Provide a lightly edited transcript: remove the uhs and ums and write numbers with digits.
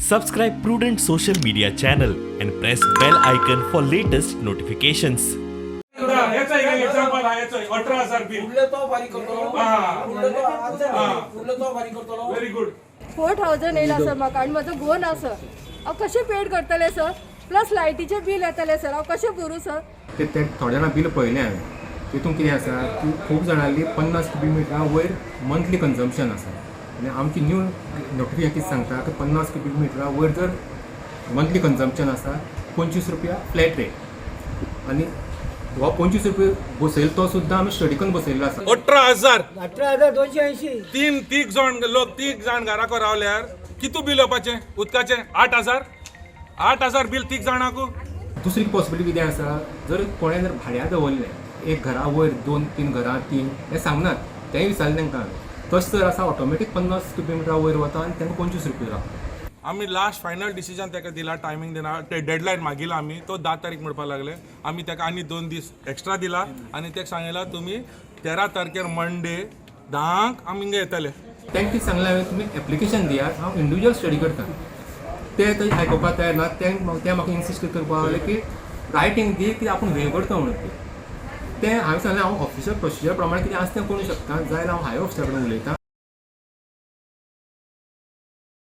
Subscribe Prudent Social Media channel and press bell icon for latest notifications. हेचो एक example हा, हेचो 18,000 bill. फुडले तो फारीक करतलो. हा. फुडले तो आन्सर. हा. फुडले तो फारीक करतलो. Very good. 4000 येयला सर म्हाका आनी म्हजो घोव ना सर. हांव कशें पेड करतलें सर? प्लस लायटीचें बील येतलें सर, हांव कशें भरूं सर? ते ते थोड्या जाणां बील पळयलें हांवें. तितून कितें आसा की खूब जाणांली 50 क्युबीक मिटरा वयर मंथली कन्जम्पशन आसा आनी आमची न्यू नोटिफिकेशन कितें सांगता की 50 क्युबीक मिटरा वयर जर मंथली कन्जम्पशन आसा, 25 रुपया फ्लॅट रेट. आनी हो 25 रुपया बसयलो तो सुद्दां आमी स्टडी करून बसयल्लो आसा. 18,000. 18,280. तीन तीग जण लोक, तीग जाण घराको रावल्यार कितू बिल येवपाचें उदकाचें? 8000, 8000 बील तीग जाणांकू. दुसरी पॉसिबिलिटी कितें आसा, जर कोणें जर भाड्या दवरलें एक घरा वयर, दोन तीन घरां तीन, हें सांगनात. तेंय विचारलें तांकां हांवें. तशें जर आसा, ऑटोमॅटीक 50 क्युबीक मिटरा वयर वता आनी तांकां 25 रुपया लागता. आमी लास्ट फायनल डिसिजन ताका दिला, टायमींग दिना, ते डेडलायन मागिला आमी. तो 10 तारीख म्हणपाक लागले. आमी ताका आनी 2 दीस एक्स्ट्रा दिला आनी ताका सांगिला, तुमी 13 तारखेर मंडे 10क आमी हिंगा येतले. तांकां कितें सांगलें हांवें, तुमी एप्लिकेशन दियात, हांव इंडिविज्युअल स्टडी करता. ते थंय आयकुपाक तयार ना. ते ते म्हाका इन्सिस्ट करपाक लागले की रायटींग दी की आपूण हें करता म्हणून. तें हांवें सांगलें, हांव ऑफिशियल प्रोसिजर प्रमाणे कितें आसा तें करूंक शकता, जाल्यार हांव हायर ऑफिसरा कडेन उलयतां.